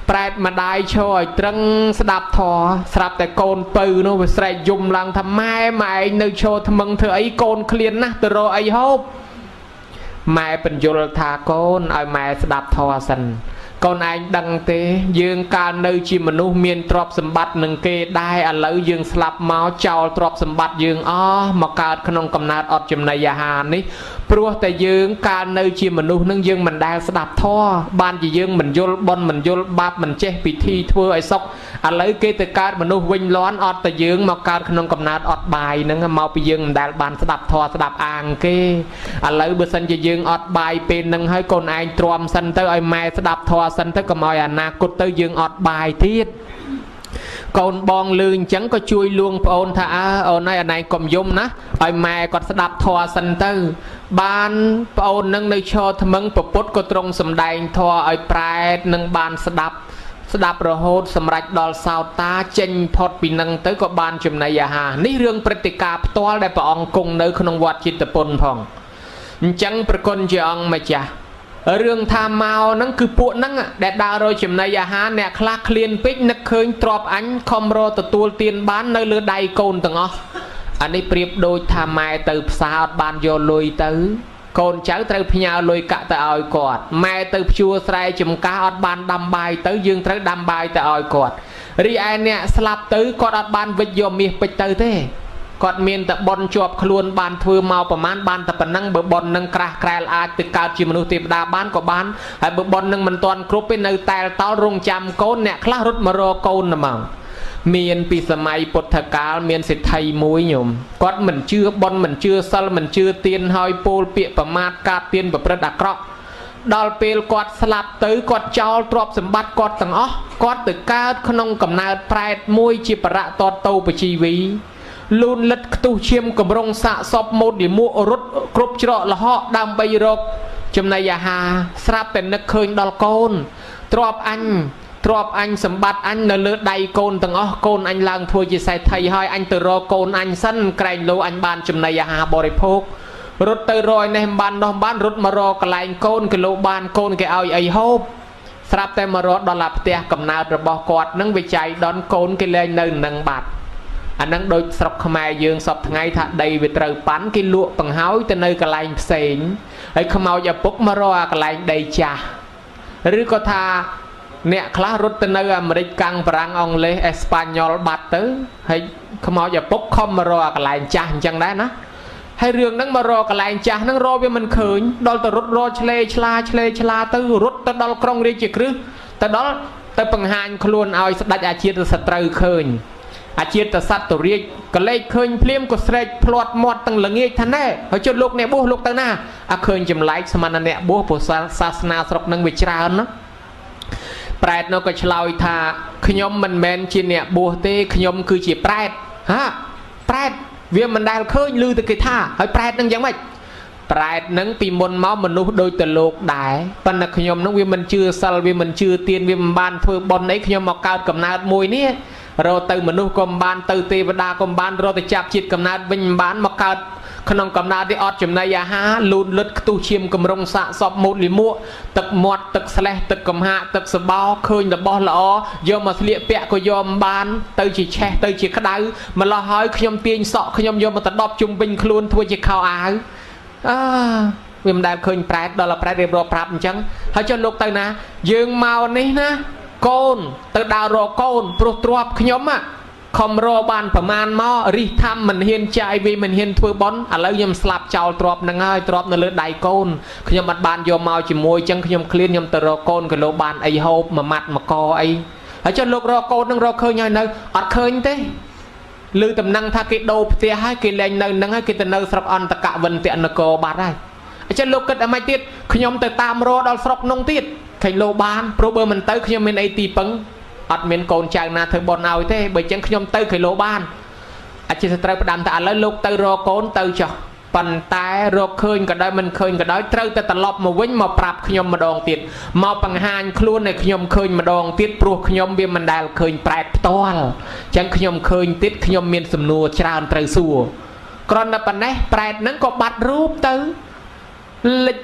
ប្រែតម្ដាយឈរឲ្យត្រឹងស្ដាប់ធម៌ស្រាប់តែកូនពៅនោះវាស្រែកយំឡើងថាម៉ែម៉ែឯងនៅឈរថ្មឹងធ្វើអីកូនឃ្លានណាស់ទៅរកអីហូបម៉ែបញ្យល់ថាកូនឲ្យម៉ែស្ដាប់ធម៌សិនកូនឯងដឹងទេយើងកាលនៅជាមនុស្សមានទ្រព្យសម្បត្តិនឹងគេដែរឥឡូវយើងស្លាប់មកចោលទ្រព្យសម្បត្តិយើងអស់មកកើតក្នុងកំណើតអត់ចំណីអាហារនេះព្រោះតែយើងកាលនៅជាមនុស្សនឹងយើងមិនដែលស្ដាប់ធម៌បានជាយើងមិនយល់បុណ្យមិនយល់បាបមិនចេះពិធីធ្វើឲ្យសុខឥឡូវគេទៅកើតមនុស្សវិញលាន់អត់តែយើងមកកើតក្នុងកំណើតអត់បាយហ្នឹងមកពីយើងមិនដែលបានស្ដាប់ធម៌ស្ដាប់អាងគេឥឡូវបើសិនជាយើងអត់បាយពេលហ្នឹងហើយកូនឯងទ្រាំសិនទៅឲ្យម៉ែស្ដាប់ធម៌សិនទៅកុំឲ្យអនាគតទៅយើងអត់បាយទៀតកូនបងលឺអញ្ចឹងក៏ជួយលួងប្អូនថាអើអូនហើយអណៃកុំយំណាឲ្យម៉ែគាត់ស្ដាប់ធម៌សិនទៅបានប្អូននឹងនៅឈរថ្មឹងពពុទ្ធក៏ទ្រង់សម្ដែងធម៌ឲ្យប្រែតនឹងបានស្ដាប់ស្ដាប់រហូតសម្រេចដល់សោតាចេញផុតពីនឹងទៅក៏បានចំណីអាហារនេះរឿងព្រឹត្តិការណ៍ផ្ទាល់ដែលព្រះអង្គគង់នៅក្នុងវត្តជិតពុនផងអញ្ចឹងប្រគុណជាអង្គម្ចាស់រឿងថាមកហ្នឹងគឺពួកហ្នឹងដែលដើររកចំណីអាហារអ្នកខ្លះឃ្លានពេកនឹកឃើញទ្របអញខំរកទទួលទានបាននៅលើដៃកូនទាំងអស់អានេះប្រៀបដូចថាម៉ែទៅផ្សារអត់បានយកលុយទៅកូនចៅត្រូវផ្ញើលុយកាក់ទៅឲ្យគាត់ម៉ែទៅភ្ជួរស្រែចំការអត់បានដាំបាយទៅយើងត្រូវដាំបាយទៅឲ្យគាត់រីឯអ្នកស្លាប់ទៅគាត់អត់បានវិច្ចយកមាសពេជ្រទៅទេគាត់មានតែប៉ុនជាប់ខ្លួនបានធ្វើមកប្រមាណបានតែប៉ុណ្ណឹងបើប៉ុននឹងក្រាស់ក្រែលអាចទៅកើតជាមនុស្សទេវតាបានក៏បានហើយបើប៉ុននឹងមិនទាន់គ្រប់ទេនៅតែតោលរងចាំកូនអ្នកខ្លះរត់មករកកូនហ្មងមានពីសម័យពុទ្ធកាលមានសេដ្ឋីមួយញោមគាត់មិនជឿប៉ុនមិនជឿសិលមិនជឿទានហើយពោលពាក្យប្រមាថកាត់ទានប្រព្រឹត្តអាក្រក់ដល់ពេលគាត់ស្លាប់ទៅគាត់ចោលទ្រព្យសម្បត្តិគាត់ទាំងអស់គាត់ទៅកើតក្នុងកំណើតប្រែតមួយជាបរៈតតោបជីវីលូនលិតខ្ទុះឈាមកម្រងសាកសពម៉ូតលិមួករត់គ្រប់ច្រកលហកដើម្បីរកចំណីអាហារស្រាប់តែនឹកឃើញដល់កូនទ្រព្យអញសម្បត្តិអញនៅលើដៃកូនទាំងអស់កូនអញឡើងធ្វើជាសេដ្ឋីហើយអញទៅរកកូនអញសិនក្រែងលោអញបានចំណីអាហារបរិភោគរត់ទៅរយនេះបាននោះបានរត់មករកកន្លែងកូនគីឡូបានកូនគេឲ្យអីហូបស្រាប់តែមករកដល់ផ្ទះកំណើតរបស់គាត់នឹងវិច័យដនកូនគេលែងនៅនឹងបាត់អានឹងដូចស្រុកខ្មែរយើងសពថ្ងៃថាដីវាត្រូវប៉ាន់គេលក់បង្ហើយទៅនៅកន្លែងផ្សេងហើយខ្មោចឪពុកមករកអាកន្លែងដីចាស់ឬក៏ថាអ្នកខ្លះរត់ទៅនៅអាមេរិកកាំងបារាំងអង់គ្លេសអេស្ប៉ាញ៉ុលបាត់ទៅហើយខ្មោចឪពុកខំមករកអាកន្លែងចាស់អញ្ចឹងដែរណាហើយរឿងហ្នឹងមករកកន្លែងចាស់ហ្នឹងរកវាមិនឃើញដល់ទៅរត់រកឆ្លេឆ្លាឆ្លេឆ្លាទៅរត់ទៅដល់ក្រុងរាជក្រឹសទៅដល់ទៅបង្ហាញខ្លួនឲ្យស្ដេចអាជាតិសត្រូវឃើញអាជាតិសត្វរាជក៏លេខឃើញភ្លាមក៏ស្រែកភ្លាត់មាត់ទាំងល្ងាចថាណែហើយចុះលោកអ្នកបួសលោកទៅណាអាឃើញចម្លែកស្មានអ្នកបួសព្រោះសាសនាស្រុកនឹងវាច្រើនណាប្រែតនោះក៏ឆ្លើយថាខ្ញុំមិនមែនជាអ្នកបួសទេខ្ញុំគឺជាប្រែតហាប្រែតវាមិនដែលឃើញឮតែគេថាហើយប្រែតនឹងយ៉ាងម៉េចប្រែតនឹងពីមុនមកមនុស្សដូចទៅលោកដែរប៉ុន្តែខ្ញុំនឹងវាមិនជឿសិលវាមិនជឿទានវាមិនបានធ្វើបុណ្យអីខ្ញុំមកកើតកំណើតមួយនេះរកទៅមនុស្សក៏មិនបានទៅទេវតាក៏មិនបានរកទៅចាប់ជាតិកំណើតវិញមិនបានមកកើតក្នុងកំណើតនេះអត់ចំណីអាហារលូនលិតខ្ទុះឈាមកម្រងសាកសពម៉ូតលិមួកទឹកមាត់ទឹកស្លេះទឹកកំហាកទឹកសបោឃើញរបស់ល្អយកមកស្លៀកពាក់ក៏យកមិនបានទៅជាឆេះទៅជាក្តៅម្លោះហើយខ្ញុំទាញសក់ខ្ញុំយកមកតដប់ជុំវិញខ្លួនធ្វើជាខោអាវអើវាមិនដែលឃើញប្រែតដល់ប្រែតរៀបរាប់ប្រាប់អញ្ចឹងហើយចុះលោកទៅណាយើងមកនេះណាកូនទៅដើររកកូនព្រោះទ្រព្យខ្ញុំខំរកបានប្រមាណមករិះធម្មមិនហ៊ានចាយវាមិនហ៊ានធ្វើបុណ្យឥឡូវខ្ញុំស្លាប់ចោលទ្រព្យហ្នឹងហើយទ្រព្យនៅលើដៃកូនខ្ញុំអត់បានយកមកជាមួយអញ្ចឹងខ្ញុំឃ្លានខ្ញុំទៅរកកូនគីឡូបានអីហូបមួយម៉ាត់មួយកអីហើយចុះលោករកកូនហ្នឹងរកឃើញហើយនៅអត់ឃើញទេឮតំណែងថាគេដូរផ្ទះហើយគេលែងនៅហ្នឹងហើយគេទៅនៅស្រុកអន្តកវិន្ទនគរបាត់ហើយអញ្ចឹងលោកគិតអាម៉េចទៀតខ្ញុំទៅតាមរកដល់ស្រុកនោះទៀតឃើញលោបានព្រោះបើមិនទៅខ្ញុំមានអីទីពឹងអត់មានកូនចៅណាធ្វើបុណ្យឲ្យទេបើអញ្ចឹងខ្ញុំទៅឃើញលោបានអធិស្ឋានត្រូវផ្ដាំថាឥឡូវលោកទៅរកកូនទៅចុះប៉ុន្តែរកឃើញក៏ដោយមិនឃើញក៏ដោយត្រូវតែត្រឡប់មកវិញមកប្រាប់ខ្ញុំម្ដងទៀតមកបង្ហាញខ្លួនឲ្យខ្ញុំឃើញម្ដងទៀតព្រោះខ្ញុំវាមិនដែលឃើញប្រែតផ្ទាល់អញ្ចឹងខ្ញុំឃើញទៀតខ្ញុំមានសំណួរច្រើនត្រូវសួរគ្រាន់តែប៉ុណ្ណេះប្រែតហ្នឹងក៏បាត់រូបទៅលិច